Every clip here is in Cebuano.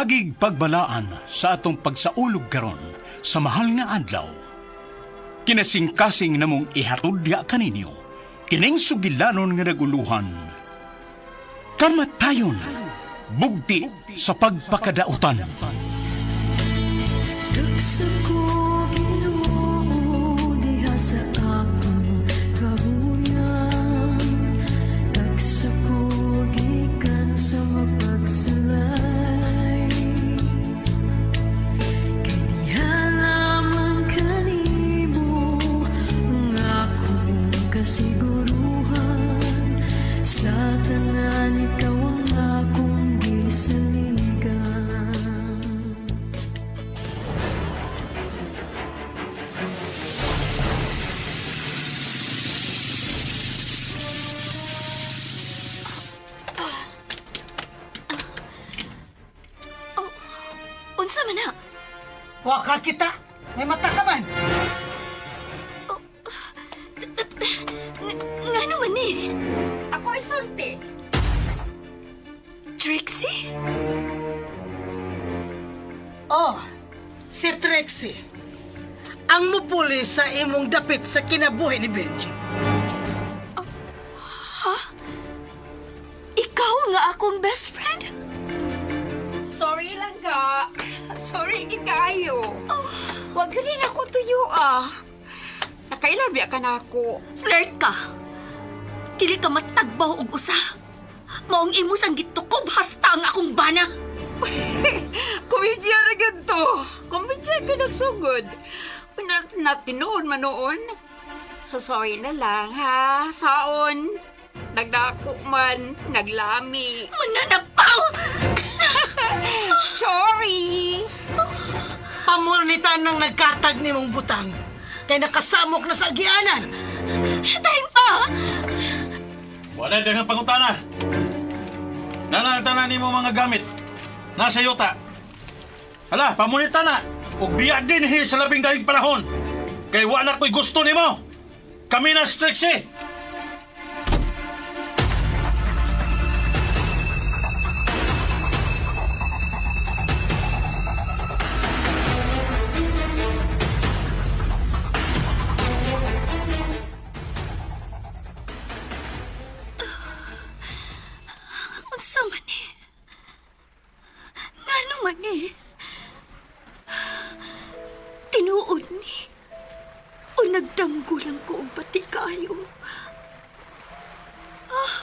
Agig pagbalaan sa atong pagsaulog karon sa mahal nga adlaw. Kinasingkasing namong ihatod diha kaninyo kining sugilanon nga naguluhan. Kamatayon, bugti sa pagpakadautan. Dagsa ko, Ginoo, diha sa akong kahuyan. Dagsa ko gikan sa mapagsulay. Kay diha lamang kanimo ang akong kasiguruhan. Sa tanan, ikaw ang akong gisaligan. Oh, unsa man na? Waka kita! May mata ka man! Ngano man ni? Ako ay sulti. Trixie? Oh, si Trixie. Ang mupuli sa imong dapit sa kinabuhi ni Benji. Ikaw nga akong best friend? Sorry lang ka. Sorry gid kaayo. Wag gali na ko tuyo ah. Nakailabi ka na ako. Flirt ka. Dili ka matagbaw og usa. Maong imo sang gitukob hasta ang akong bana. Komedya ra gid to. Komedya ka nagsugod. Pinat na tinuod man noon. So sorry na lang ha. Saon. Nagdako man, naglami. Mananapaw! Sorry. Pamurnitan ng nagkatag ni mong butang. Kay nakasamok na sa agianan. Dahil pa! Wala daghang pangutana. Nanantanan nimo mga gamit. Nasa yuta. Hala, pamunita na. Ug biya din hi sa labing dahig panahon. Kay wa na ko'y gusto nimo. Kami na si Trixie. Unsa man ni? Ngano man ni? Tinuod ni? O nagdamgo lang ko og bati kaayo? Ah.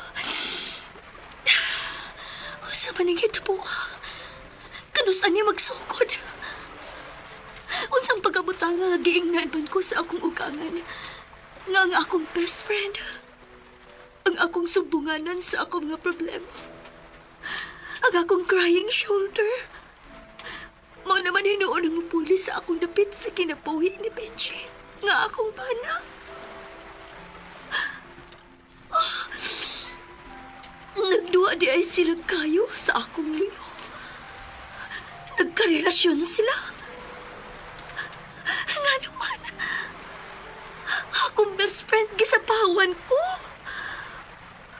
Unsa man ang hitabo? Kanus ani magsukod? Unsang pagkabutanga nga giingnan man ko sa akong ugangan nga ang akong best friend, ang akong sumbunganan sa akong mga problema, ang akong crying shoulder. Mao naman hinuon ang mupuli sa akong dapit sa kinabuhi ni Benji. Nga akong bana. Ah. Nagduwa di ay sila kayo sa akong liyo. Nagkarelasyon sila. Nga naman, akong best friend gisapawan ko.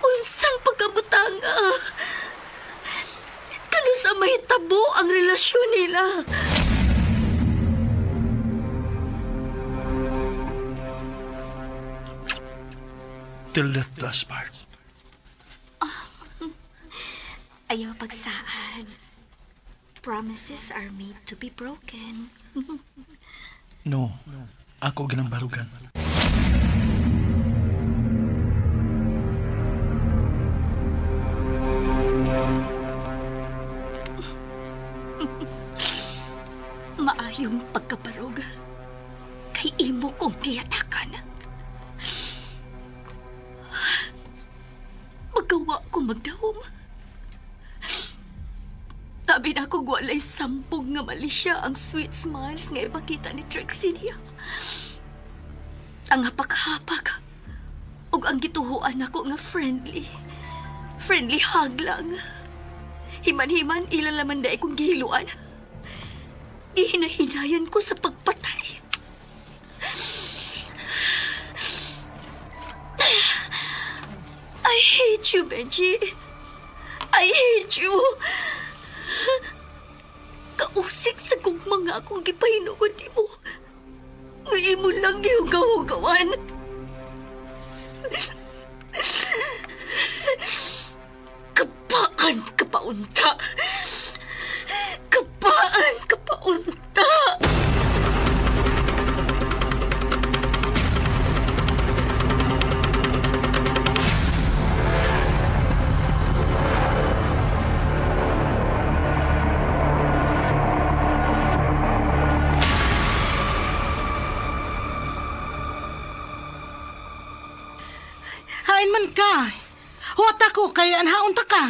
Unsang pagkabutanga. Kano sa mahitabo ang relasyon nila? Till death do us part. Ayaw pagsaad. Promises are made to be broken. No. Ako ginang barugan. Maayong pagkabarog. Kay imo kong giyatakan. Magawa ko magdahom. Tabi na akong walay sampog nga mali siya ang sweet smiles nga ipakita ni Trixie niya. Ang hapak-hapak ug ang gituhuan nako nga friendly. Friendly hug lang. Himan-himan ilan laman dai kong gihiluan. Ihinahinayan ko sa pagpatay. I hate you, Benji. I hate you. Kausik sa gugma nga akong gipahinugod nimo. Nga imo lang gihugaw-hugawan. Kapaan ka paunta. Kapaan ka paunta. Hain man ka. Huwat ako kay anhaon ta ka.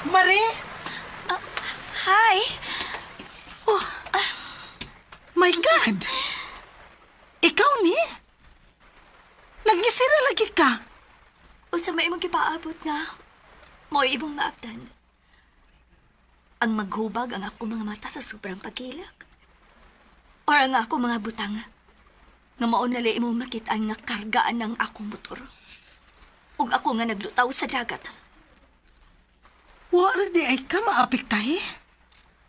Marie? Hi! Oh. My God! Ikaw ni? Nagngisira lagi ka. Usa may imong gipaabot nga mo'y imong maabdan. Ang maghubag ang akong mga mata sa sobrang pagkilak. Or ang akong mga butang nga mao na lang imong makit-an nga kargaan ng akong motor. Ug ako nga naglutaw sa dagat. Wala di ay ka maapektahe.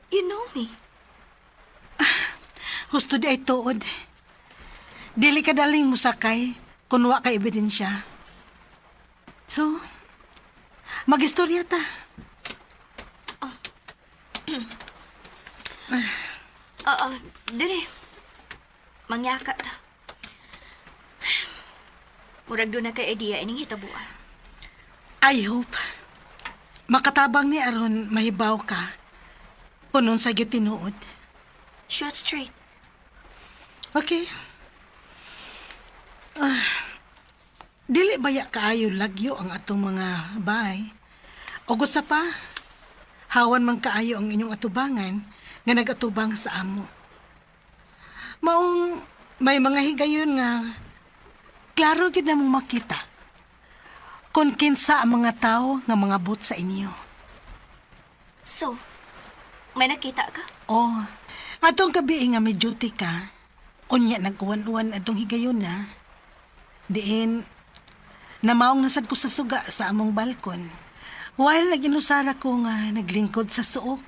You know me. Husto di ay tuod. Dili ka daling musakay kung wa ka ebidensya. So, magistorya ta. Oo, dire. Mangyaka ta. Murag doon na kay idea ining hitabua. I hope makatabang ni aron mahibaw ka kung unsa gyud tinuod. Shoot straight. Okay. Ah, dili baya kaayo lagyo ang atong mga bahay. O gusto pa, hawan man kaayo ang inyong atubangan nga nagatubang sa amo. Maong may mga higayon nga klaro gid namong makita kung kinsa ang mga tao nga mga but sa inyo. So, may nakita ka? Oh, atong gabi nga may duty ka. Unya nagkuwan-uwan atong higayon na. Diin, namaong nasad ko sa suga sa among balkon. While naginusara ko nga naglingkod sa suok.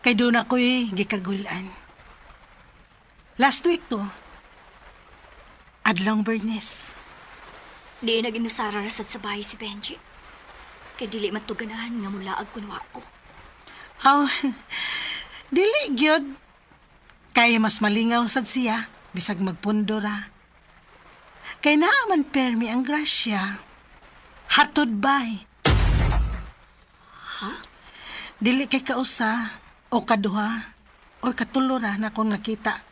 Kay doon ako'y gikagulan. Last week to, Adlong Bernice. Di naginusara rasad sa bahay si Benji. Kay dili man to ganahan nga mulaag kunwa ko. Aw, dili gyud. Kay mas malingaw sad siya, bisag magpundo ra. Kay naa man permi ang grasya. Hatod bay. Ha? Dili kay kausa o kaduha o katulo ra na akong nakita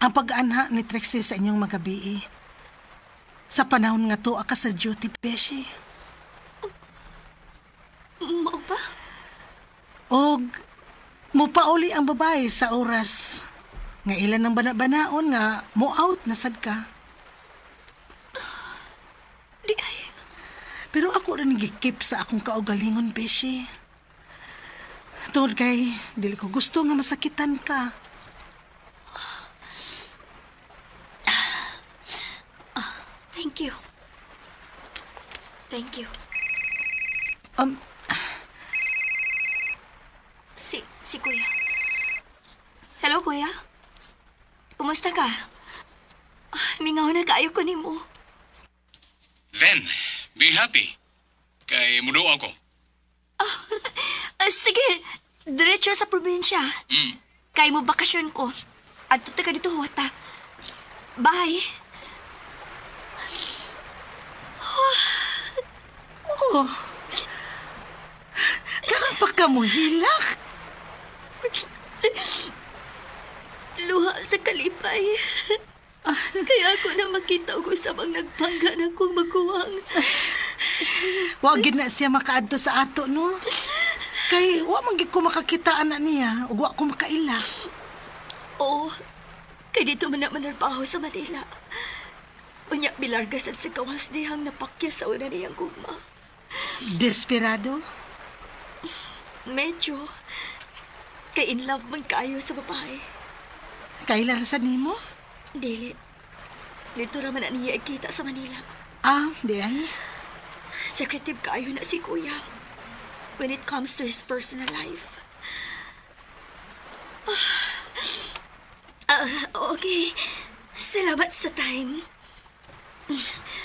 ang pag-anha ni Trixie sa inyong magabii. Sa panahon nga tuwa ka sa duty, Beshi. Mao ba? Og mupauli ang babae sa oras nga ilan ang bana-banaon nga mo out na sad ka. Di ay. Pero ako rin gikip sa akong kaugalingon, Beshi. Tungod kay, dili ko gusto nga masakitan ka. Thank you. Thank you. Si Kuya. Hello, Kuya. Kumusta ka? Ah, mingaw na kaayo ko nimo. Then, be happy. Kay muduaw ko. Ah, sige, diretso sa probinsya. Kay mo bakasyon ko. Adto ta ka dito, huwata. Bye. Oh. Karon pa ka mo hilak. Luha sa kalipay. Kaya ako na makita ko sa mga nagpangga na kong maguwang. Wa gid na siya makaadto sa ato, no? Kay wa man gid ko makakita ana niya ug wa ko makaila. Oo, kay dito man na manarbaho sa Manila. Unya, bilargas at sa kawas niyang napakya sa una niyang gugma. Desperado. Medyo. Kay in love man kaayo sa babae. Kaila ra sad nimo? Dili. Dito ra man na niya ikita sa Manila. Ah, di ay. Secretive kaayo na si Kuya when it comes to his personal life. Ah, okay. Salamat sa time.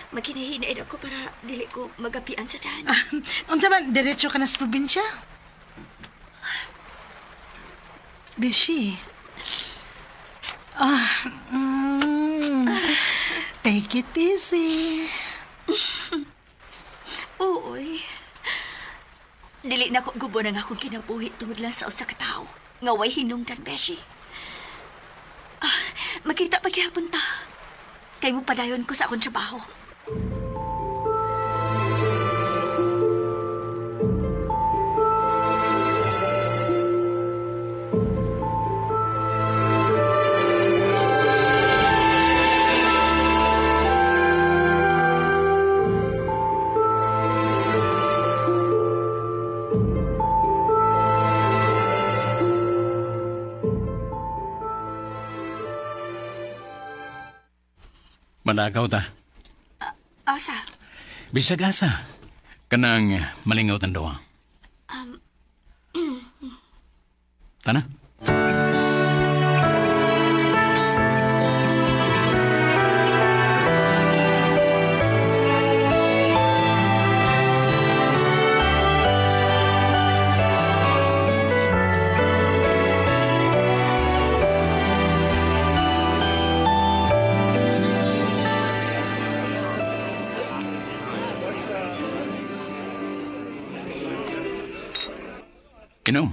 Maghinahinain ako para dili ko magapian sa daan. Ah, unsa man diretso ka na sa probinsya? Beshi. Ah, take it easy. Ooy. Dili na ko gubo ng akong kinabuhi tungod lang sa usa ka tawo. Nga way hinungdan, Beshi. Ah, makita pa gihapon ta. Kay mo padayon ko sa akong trabaho. Managaw ta. Asa? Bisag asa. Kanang malingaw tan duha. Tana. Inom.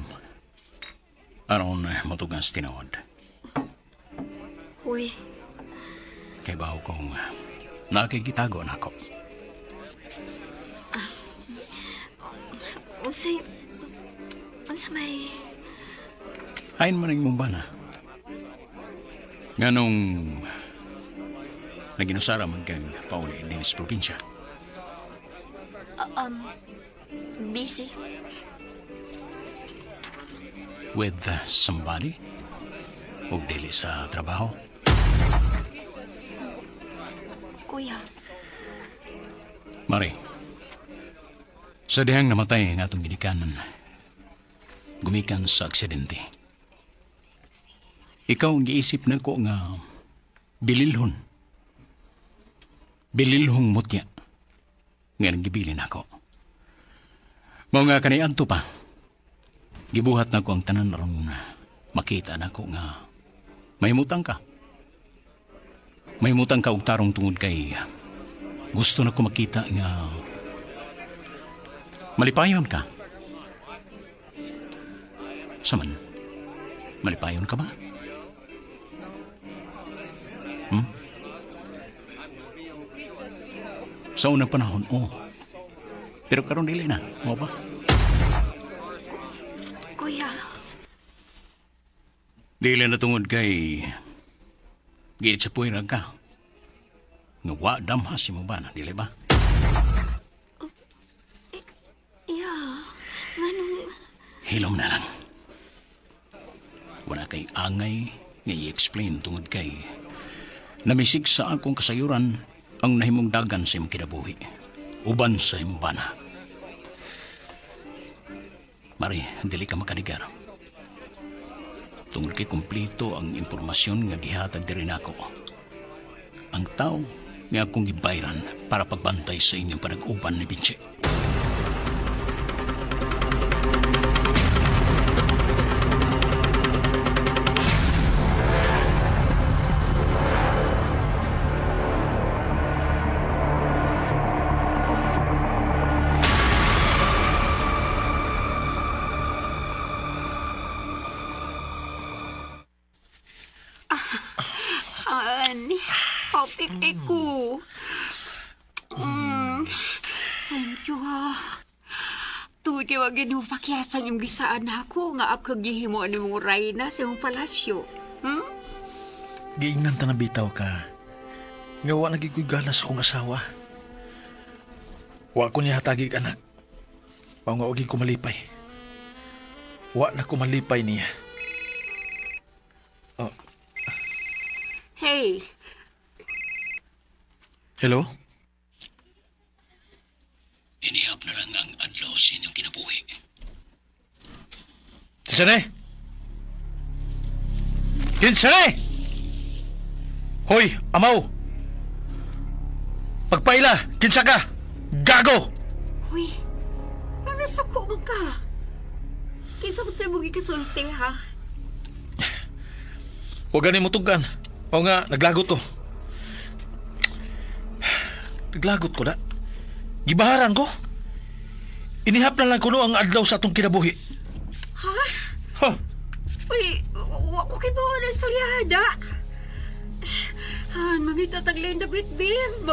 Aron matugas tinuod. Uy, Kay bawo kong nakikitago na ako. unsay unsa may Hain man ang imong bana. Nganong naginusara man kang pauli din sa probinsya. busy? With somebody? O dili sa trabaho? Kuya, Mari, sa dihang namatay ang atong ginikanan, gumikan sa aksidente. Ikaw ang giisip na ko nga bililhon. Bililhong mutya nga nanggibilin ako. Mao nga kaniadto pa. Gibuhat na ko ang tanan aron makita na ko nga mahimutang ka. Mahimutang ka og tarong tungod kay gusto na ko makita nga malipayon ka. Saman, malipayon ka ba? Hmm? Sa unang panahon, oo. Pero karon dili na, mo ba? Kuya, Dili na tungod kay giit sa puwira ka. Nga wa damhas si mo ba na, dili ba? yeah. Nganong Hilom na lang. Wala kay angay nga i-explain tungod kay namisig sa akong kasayuran ang nahimong dagan sa imong kinabuhi. Uban sa imong bana. Mari, dili ka makanigar. Tungod kay kumplito ang impormasyon nga gihatag diri nako. Ang tao nga akong gibayran para pagbantay sa inyong panag-uban ni Vinci. Han, hapik ko. Thank you ha. Tuod kay wag ginu pakiyasan yung gisaan ako nga ako gihimo ni mong rayna sa imong palasyo. Hmm? Giingnan ta na bitaw ka. Nga wa nagigud gana sa akong asawa. Wa ko niya hatagig anak. Mao nga og ko malipay. Wa na ko malipay niya. Oh, Hey, hello? Inihap na lang ang adlaw sa inyong kinabuhi. Kinsa ni? Kinsa ni? Hoy, amaw! Pagpaila, kinsa ka? Gago! Uy, pero sa ko man ka. Kinsa ko tayo ikasulti, ha? Huwag gani mo tugkan. O nga, naglagot ko. Naglagot ko na. Gibaharan ko. Inihap na lang kuno ang adlaw sa atong kinabuhi. Ha? Huh. Uy, wa ko kay bawa ng istoryada. Han, mangita taglay na bitbim.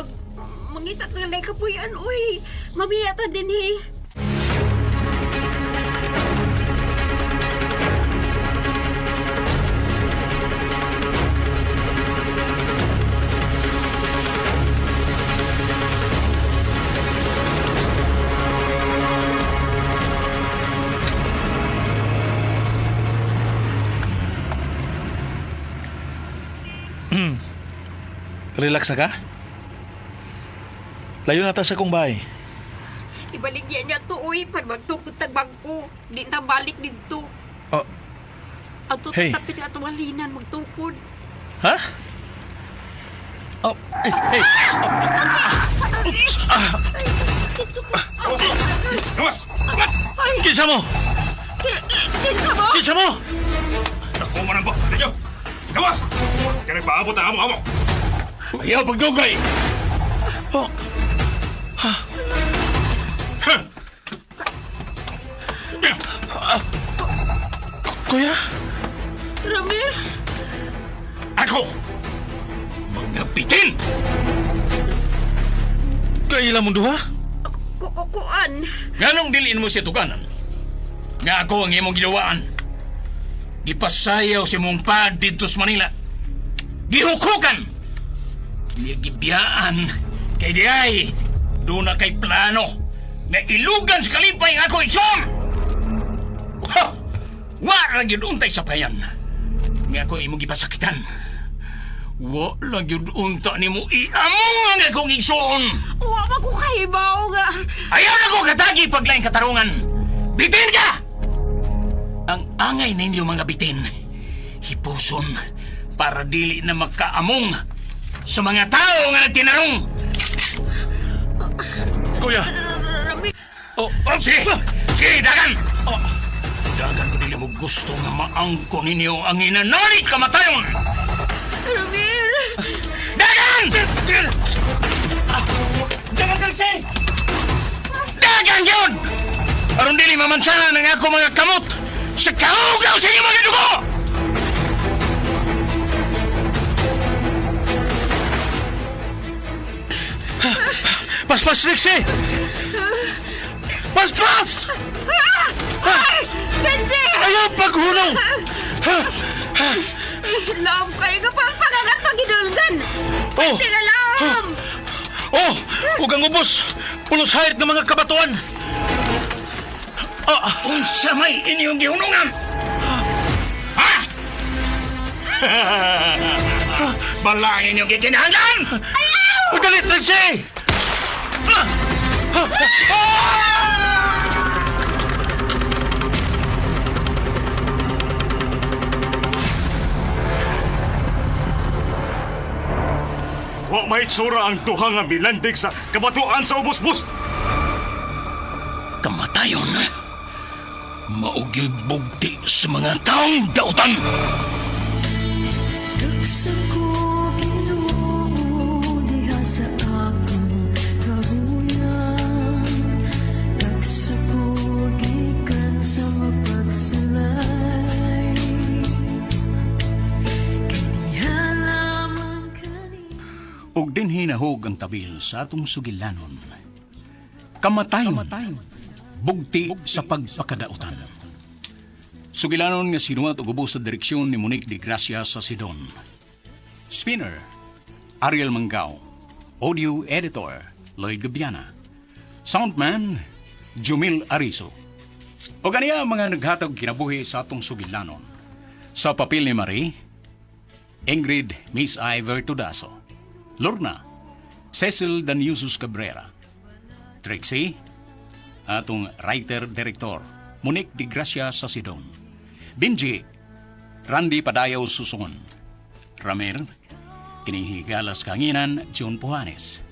Mangita taglay kapuyan, uy. Mamiya ta din, he. Relax na ka? Layo na ta sa kong bahay. Ibaligyan niya to, uy. Pan magtukod tag bangko. Di ta balik dito. Oh, Ang tutok Hey. tapit sa atong halinan, magtukod. ha? Oh, hey, hey. Kinsa ko? Gawas! Ay, Kinsa mo? kinsa mo? Kinsa mo? Ako man ang box ninyo! Gawas! Kaya nagpaabot ang amo-amo! Ayaw pagdugay! Oh, kuya? Ramir? Ako! Mga bitin! Kaila mong duha? Kukuan. Nganong diliin mo si tuganan? Nga ako ang imong ginawaan. Gipasayaw si mong pad dito sa Manila. Gihukukan! Gibiyaan kay diay doon na kay plano na ilugan sa kalipay ang ako igsoon! Ha! Wa ra gyud untay sa payan. Nga ako imong gipasakitan. Wa lang gyud unta nimo iamong ang akong igsoon. Wa man ko kahibaw nga. Ayaw na ko katagi paglaing katarungan. Bitin ka! Ang angay ninyo mga bitin, hipuson para dili na makaamong sa mga tao nga nagtinarong. Kuya! Ramir. Oh, Oh, sige! Sige, dagan! Oh, dagan ko dili mo gusto nga maangko ninyo ang inanari kamatayon! Ramir! Dagan! Dagan, Trixie! Dagan yun! Aron dili mamansahan ang ako mga kamot sa kaugaw sa inyong mga dugo! Paspas, Trixie! Paspas! Ay! Benji! Ayaw paghunong! Love kayo ka pang pangangat pagidulgan! Oh! Tinalam! Oh! Ug ang ubos! Pulos hayat ng mga kabatuan! Ah! Unsa may inyong gihunungan? Ha? Bala ang inyong gikinahanglan! Dali, Trixie! Wa may tsura ang duha nga milandig sa kabatuan sa ubos-bus! Kamatayon maugil bugti sa mga taong dautan! Sa ko Ginoo diha sa akong kahuyan, Nagsa ko gikan sa mapagsulay. Kay diha lamang kani Ug dinhi nahug ang tabil sa atong sugilanon. Kamatayon, bugti sa pagpakadautan. Sugilanon nga sinuwat og ubos sa direksyon ni Monique de Gracia sa Sidon. Spinner, Ariel Mangao. Audio Editor, Lloyd Gabiana. Soundman, Jumil Arizo. O kaniya ang mga naghatag kinabuhi sa atong sugilanon. Sa papel ni Marie, Ingrid Miss Iver Tudaso, Lorna, Cecil Daniusus Cabrera, Trixie, atong writer-director, Monique Di Gracia Sasidon, Benji, Randy Padayaw Suson, Ramir, kinihigalas kanginan, John Puhanes.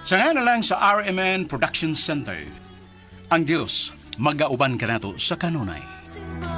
Sa nga na lang sa RMN Production Center, ang Diyos magauban kanato sa kanunay. Simba